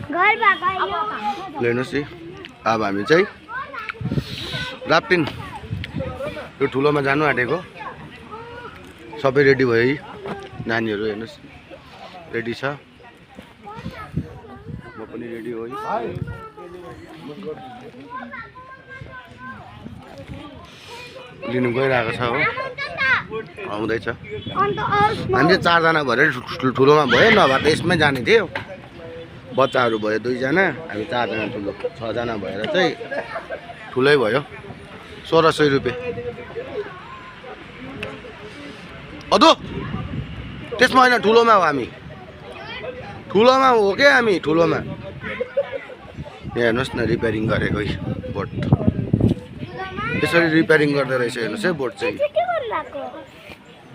हेर्नुहोस् है अब हामी चाहिँ राफ्टिङ यो ठुलोमा जानु आँटेको सबै रेडी भयो है नानीहरू हेर्नुहोस् रेडी छ म पनि रेडी हो है लिनु गइरहेको छ हो आउँदैछ हामी चाहिँ 4 जना भएर ठुलोमा भयो नभए त यसमै जाने थियो बच्चाहरू भयो 2 जना हामी 4 जना ठुलो 6 जना भएर चाहिँ ठुलै भयो 1600 रुपियाँ अदो त्यसमा हैन ठुलोमा हो हामी ठुलोमा हो के हामी ठुलोमा यहाँ हेर्नुहोस् न रिपेयरिङ गरेको बोट यसरी रिपेयरिङ गर्दै रहेछ हेर्नुहोस् है बोट चाहिँ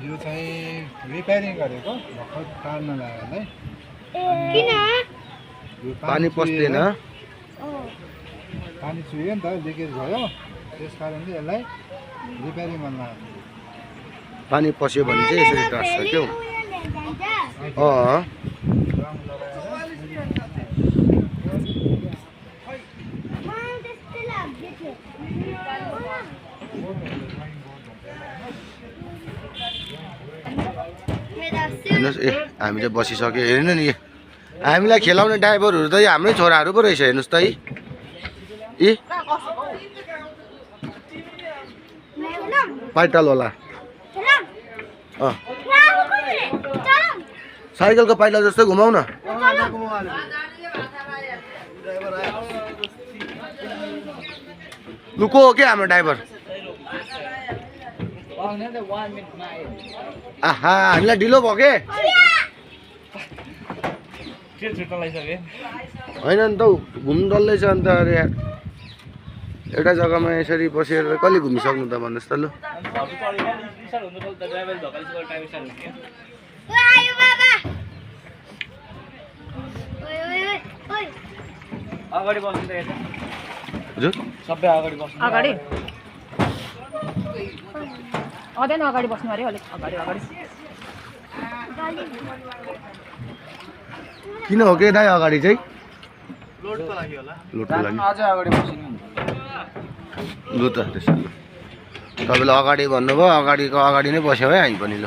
यो चाहिँ रिपेयरिङ गरेको भर्खर तार्न लाग्यो किन पानी पस्दैन पानी चुह्यो नि त लिकेज भयो त्यस कारणले यसलाई रिपेयरिङ गर्न लाग्यो पानी पस्यो भने चाहिँ यसरी टार्छ क्यौ हेर्नुहोस् ए हामी चाहिँ बसिसक्यो हेर्नु नि हामीलाई खेलाउने ड्राइभरहरू त हाम्रै छोराहरू पो रहेछ हेर्नुहोस् त है पाइटल होला साइकलको पाइला जस्तो घुमाउ न लुको हो क्या हाम्रो ड्राइभर आहा हामीलाई ढिलो भयो के होइन नि त घुम्नु डल्लै छ अन्त अरे यार एउटा जग्गामा यसरी बसेर कहिले घुमिसक्नु त भन्नुहोस् त लु अगाडि बस्नु त यता हजुर सबै अगाडि बस्नु अगाडि अझै अगाडि बस्नु अरे अलिक अगाडि अगाडि किन हो के दाइ अगाडि चाहिँ लोडको लागि होला लोडको लागि अझै अगाडि बस्नु लु त त्यसो लु तपाईँले अगाडि भन्नुभयो अगाडिको अगाडि नै बस्यो है हामी पनि ल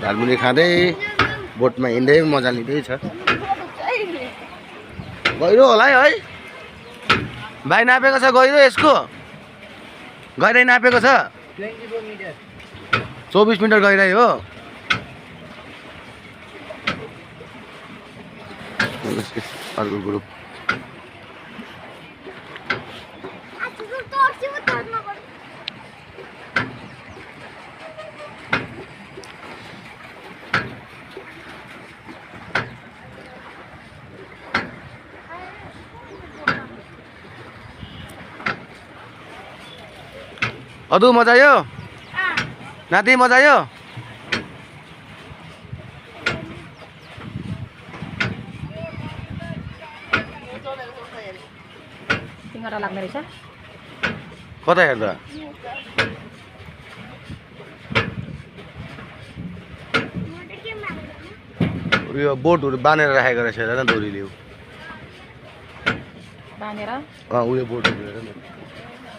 झालमुरी खाँदै बोटमा हिँड्दै मजा लिँदैछ गहिरो होला है भाइ नापेको छ गहिरो यसको गहिराइ नापेको छ 24 मिटर गहिराइ हो अर्को ग्रुप अदु मजा आयो नाति मजा आयो सिंगडा लाग्ने रहेछ कता हेर्दा यो बोटहरू बाँधेर राखेको रहेछ हेर न दोरीले बाँधेर उयो बोटहरू हेर न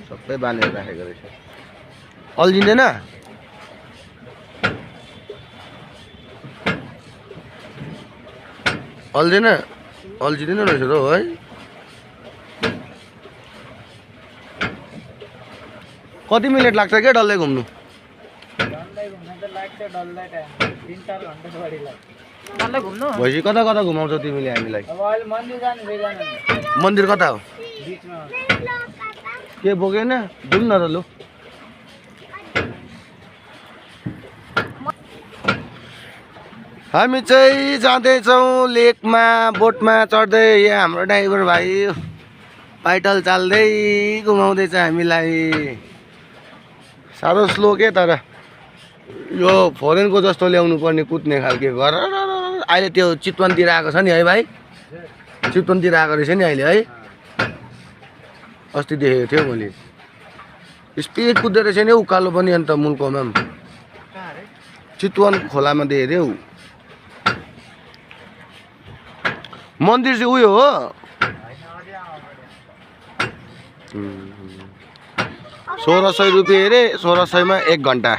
सबै बाँधेर राखेको रहेछ अल्झिँदैन अल्झिँदैन रहेछ त है कति मिनट लाग्छ क्या डल्लै घुम्नु डल्लै घुम्नु भएपछि कता कता घुमाउँछौ तिमीले हामीलाई मन्दिर कता हो के बोकेन जाउँ न त लु हामी चाहिँ जाँदैछौँ लेकमा बोटमा चढ्दै यहाँ हाम्रो ड्राइभर भाइ पाइटल चाल्दै घुमाउँदैछ हामीलाई साह्रो स्लो के तर यो फोरेनको जस्तो ल्याउनु पर्ने कुद्ने खालके घर अहिले त्यो चितवनतिर आएको छ नि है भाइ चितवनतिर आएको रहेछ नि अहिले है अस्ति देखेको थियो मैले स्पिड कुद्दो रहेछ नि उकालो पनि अन्त मुल्कोमा पनि कहाँ रे चितवन खोलामा दिए अरे ऊ मन्दिर चाहिँ उयो हो 1600 रुपियाँ अरे 1600 मा 1 घन्टा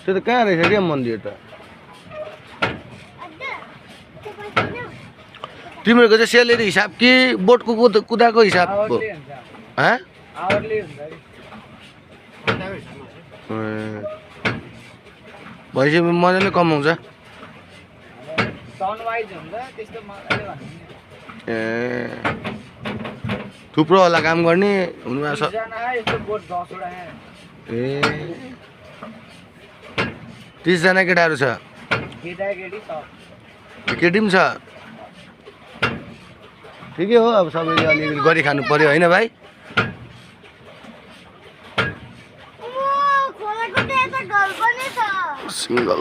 त्यो त कहाँ रहेछ क्या मन्दिर त तिमीहरूको चाहिँ सेलेरी हिसाब कि बोटको कुदाको हिसाब हो आवरले हुन्छ हँ आवरले हुन्छ अरे भनेपछि मजाले कमाउँछ टर्न वाइज हुन्छ त्यस्तो मजाले भन्नु ए थुप्रो होला काम गर्ने हुनु नि जना यस्तो बोट 10 वटा ए 30 जना केटाहरू छ केटाकेटी सब केटी पनि छ ठिकै हो अब सबैले अलिअलि गरी खानु पर्यो होइन भाइ सिङ्गल